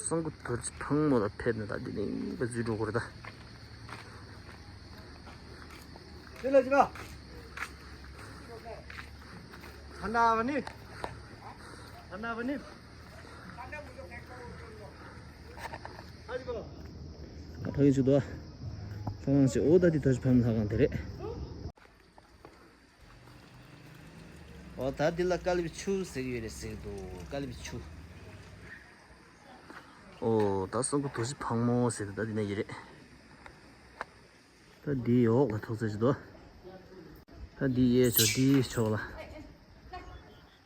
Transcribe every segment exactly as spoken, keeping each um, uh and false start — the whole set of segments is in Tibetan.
སང་ཀུ་དོར་ཅི་ཕང་མོ་ལ་ཕེབས་ནས་ད་འདི་ནས་ཡིན་པ་འཛུལ་འགྲོ་དགོས་རེད་ད། དེ་ལ་ཅི་ག་ཐ་ན་བ་ནི། ཐ་ན་བ་ནི། ཨ་ཅི་ག་ད་ཕ་གི་ཆུ་དོ། ལྷ་ཁང་ཞིག་འོ་ད་འདི་དོར་ཅི་ཕང་མོ་ལྷ་ཁང་དེ་རེད། འོ་ད་འདི་ལ་ཀ་ལི་པི་ཆུ་ཟེར་གི་ཡོད་རེད་ཟེར་གི་འདུག་ཀ་ལི་པི་ཆུ། ཨོ་ད་སང་ཀུ་དོར་ཅི་ཕང་མོ་ཟེར་དུས་ད་འདི་ན་ཡོད་རེད། ད་འདིའི་འོག་ལ་ཐུག་ཚར་ཅིག་འདུག་ད་འདི་གཡས་ཕྱོགས་འདིའི་ཕྱོགས་ལ།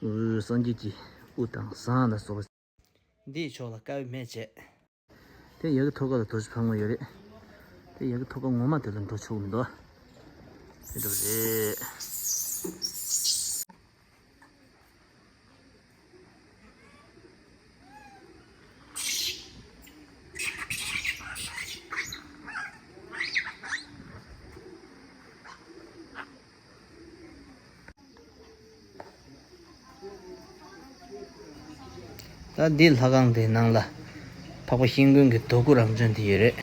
འུ་སངས་རྒྱས་ཀྱི་དབུ་དང་ཟངས་ལ་སོགས་པ། འདིའི་ཕྱོགས་ལ་དཀར་པོའི་མེ་བྱས། དེ་ཡ་གི་ཐོག་ཁ་ལ་དོར་ཅི་ཕང་མོ་ཡོད་རེད། དེ་ཡ་གི་ཐོག་ཁ་ངོ་མ་དེ་ལ་འགྲོ་ཆོག་མི་འདུག་དེ་འདྲ་རེད། ད་འདི་ལྷ་ཁང་དེའི་ནང་ལ་འཕགས་པ་ཤིང་ཀུན་གྱི་དོ་སྐུ་རང་བྱོན་དེ་ཡོད་རེད།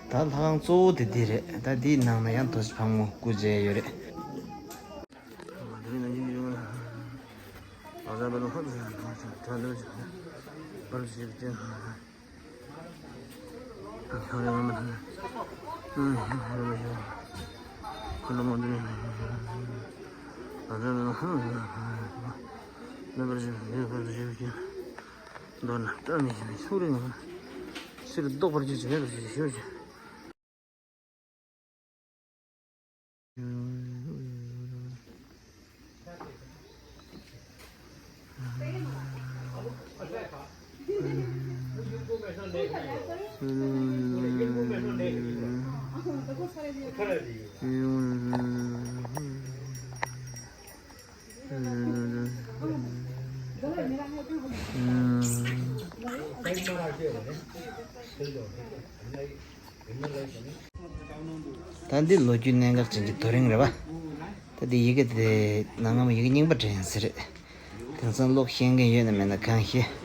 ད་ལྷ་ཁང་གཙོ་བོ་དེ་འདི་རེད། ད་འདིའི་ནང་ན་ཡང་དོར་ཅི་ཕང་མོ་སྐུ་མཇལ་ཡོད་རེད། མདོར་ན་བཀྲ་མི་ཤིས་པའི་ཕྱོགས་རིས་ངང་། ཕྱིར་ལྡོག་པར་གྱུར་ཅིག་མེད་པར་གྱུར་ཅིག་ཞུ་ཅིག་ད་འདི་ལོ་རྒྱུས་གནད་འགག་ཅན་གྱི་རྡོ་རིང་རེད་པ། ད་འདི་ཡི་གེ་དེ་ནང་ངམ་ཡི་གེ་རྙིང་པ་འདྲ་ཡིན་ས་རེད། དེང་སང་ཀློག་ཤེས་མཁན་ཡོད་ན་མེད་ན་གང་ཤེས།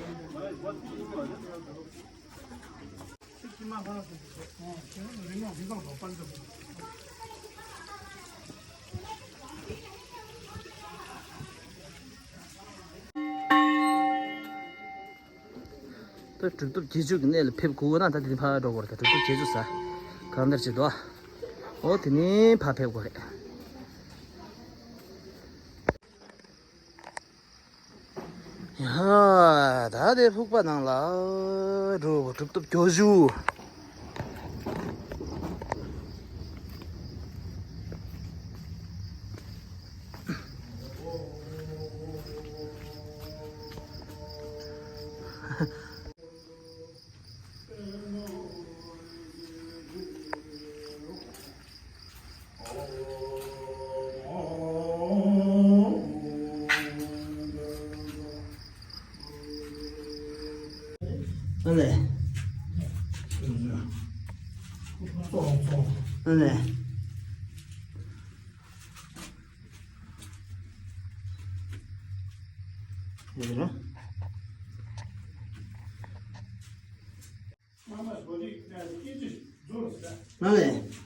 ད་གྲུབ་ཐོབ་བརྒྱད་ཅུ་གི་གནས་ལ་ཕེབས་དགོས་ན་ད་དེ་ནས་ཕར་འགྲོ་དགོས་རེད། ད་གྲུབ་ཐོབ་བརྒྱད་ཅུ་ཟེར་གང་ལྟར་བྱེད་དོ། འོ་དེ་ནས་ཕར་ཕེབས་དགོས་རེད། ཡ། ད་དེ་ཕུག་པ་ནང་ལ་འགྲོ། གྲུབ་ཐོབ་བརྒྱད་ཅུ། ཨ་ལས། ཨ་ལས། ཡོད་རེད། ཨ་ལས། ཨ་ལས།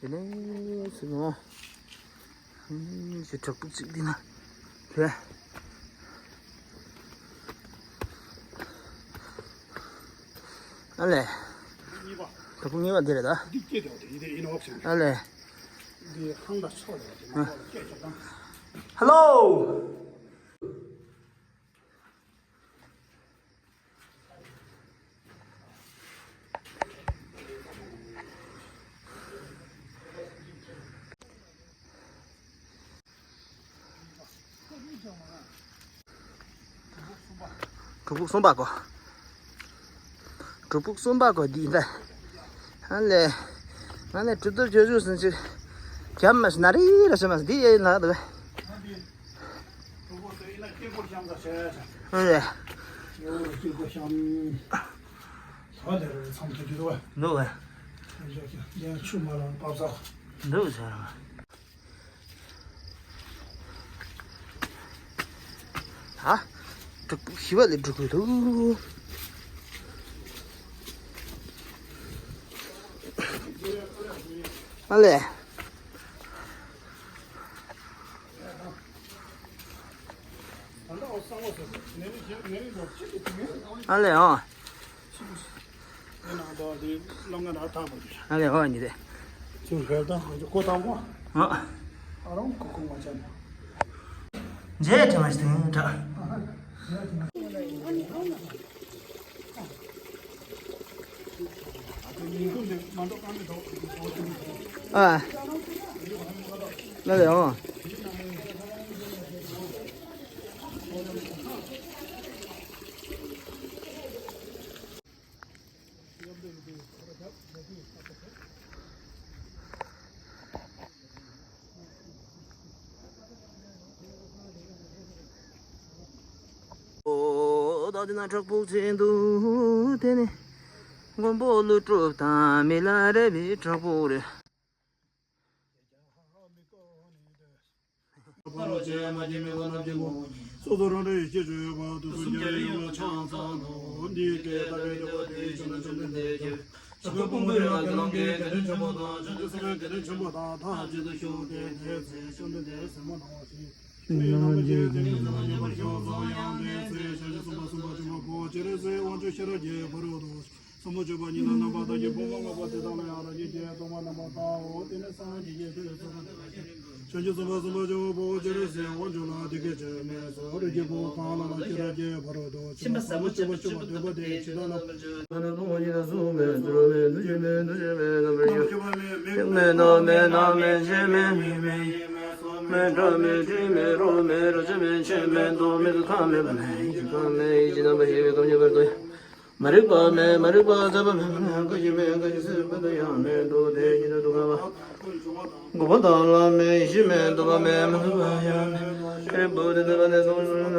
དེ་ནས་ཚུར་ནོ། ཞེ་དྲག་པོ་གཅིག་འདི་ན། ལྷོད། ཨ་ལས། གཉིས་པ། དྲག་པོ་གཉིས་པ་འདི་རེད་ད། འདི་སྐད་དེ་འདི་ཨིན་ཨོག་ཤན། ཨ་ལས། འདི་ཧང་ད་ཆོག་ལས་དེ་ནང་ལ་སྐད་ཆ་དང་། ཧ་ལོ། གྲུ་ཕུག་གསུམ་པ་གོ། གྲུ་ཕུག་གསུམ་པ་གོ་འདི་ཡིན་ད། ཨ་ལས། ང་ལས་གྲུ་ཐོབ་ཆོས་ཆོས་ཟིན་ཅིག་རྒྱབ་མ་ན་རི་ར་ཤི་མ་འདི་ཡེ་ན་འདུག་ཨ་ལས། འདུག་ཨ། འདུག་ཟེར། ཨ། གྲུ་ཕུག་བཞི་པ་ལ་འགྲོ་དགོས་འདུག་ཨ་ལས། ཨ་ལས་ཨང་། ཨ་ལས་ཨང་ཉི་དེ། ཨ། མཇལ་དྲི་མ་ཞིག་དང་འདྲ། ཨ། ཨ་ལས་ཨང་། ཨོ། ད་འདི་ན་བྲག་ཕུག་ཆེན་འདུག་དེ་ནི་མགོན་པོ་ཀླུ་སྒྲུབ་དང་མི་ལ་རས་པའི་བྲག་ཕུག་རེད། སོ་སོ་རང་རེའི་ཤེས་བྱ་ཡོད་པ་དུས་གསུམ་རྒྱལ་བའི་ཡུམ་ལ་ཕྱག་འཚལ་ལོ། འདི་སྐད་བདག་གིས་ཐོས་པ་དེས་བྱོན་ནས་བཅོམ་ལྡན་འདས་ཀྱིས། ཞབས་ཀྱི་སྤུངས་པའི་རི་ལ་དགེ་སློང་གི་དགེ་འདུན་ཆེན་པོ་དང་། བྱང་ཆུབ་སེམས་དཔའི་དགེ་འདུན་ཆེན་པོ་དང་ཐབས་གཅིག་ཏུ་བཞུགས་ཏེ། དེའི་ཚེ་བཅོམ་ལྡན་འདས་སེར་མོ་ནག་པོ་ཞིག་ཡང་དགེ་སློང་གི་ཚེ་དང་མཉམ་པར་བཞུགས་སོ། ཡང་དེའི་ཚེ་བྱང་ཆུབ་སེམས་དཔའ་སུམ་པ་བྱོན་པ་པོ་སྤྱན་རས་གཟིགས་དབང་ཕྱུག་ཤེས་རབ་ཀྱི་ཕ་རོལ་ཏུ། ཟབ་མོ་སྤྱོད་པ་ཉིད་ལ་རྣམ་པར་དག་ཅིང་། ཕུང་པོ་ལྔ་པོ་དེ་དག་ལ་ཡང་རང་བཞིན་གྱིས་སྟོང་པར་རྣམ་པར་བལྟའོ། དེ་ནས་སངས་རྒྱས་ཀྱི་ཐུགས་སུ་ཚོགས་པ་བྱང་ཆུབ་སེམས་དཔའ་སུམ་པ་བྱོན་པ་པོ་སྤྱན་རས་གཟིགས་དབང་ཕྱུག་ལ་འདི་སྐད་ཅེས་སྨྲས་སོ། རིགས་ཀྱི་བུ་གང་ལ་ལ་ཤེས་རབ་ཀྱི་ཕ་རོལ་ཏུ་ཕྱིན་པ་ཟབ་མོ་སྤྱོད་པ་སྤྱོད་པར་འདོད་པ་དེས་ཇི་ལྟར་ན། ལྟ་ན་སྟོང་པ་ཉིད་ལ་སྲུང་མེད། བརྗོད་མེད། འདུ་བྱེད་མེད། འདུ་བྱེད་མེད། རྣམ་པར་ཤེས་པ་མེད། མིག་མེད། རྣ་མེད། སྣ་མེད། ལྕེ་མེད། སྙིགས་མ་མེད། སྒྲ་མེད། དྲི་མེད། རོ་མེད། རེག་བྱ་མེད། ཆོས་མེད། མདོ་མེད། ཁམས་མེད་པ་མེད། ཡིད་ཀྱི་ཁམས་མེད། ཡིད་ཀྱི་རྣམ་པར་ཤེས་པའི་ཁམས་ཉིད་པར་དུ། མ་རིག་པ་མེད། མ་རིག་པ་ཟད་པ་མེད། འགའ་ཞིག་མེད། འགའ་ཞིག་ཟད་པ་དུ་ཡང་མེད་དོ། དེ་ཉིད་དུ་དུ་ཁ་བ། འགོག་པ་དག་ལ་མེད། ཡེ་ཤེས་མེད། སྡུག་པ་མེད། མ་སྡུག་པ་ཡང་མེད། ཤེས་རབ་བུ་དེ་སྡུག་པ་དེ་སོང་།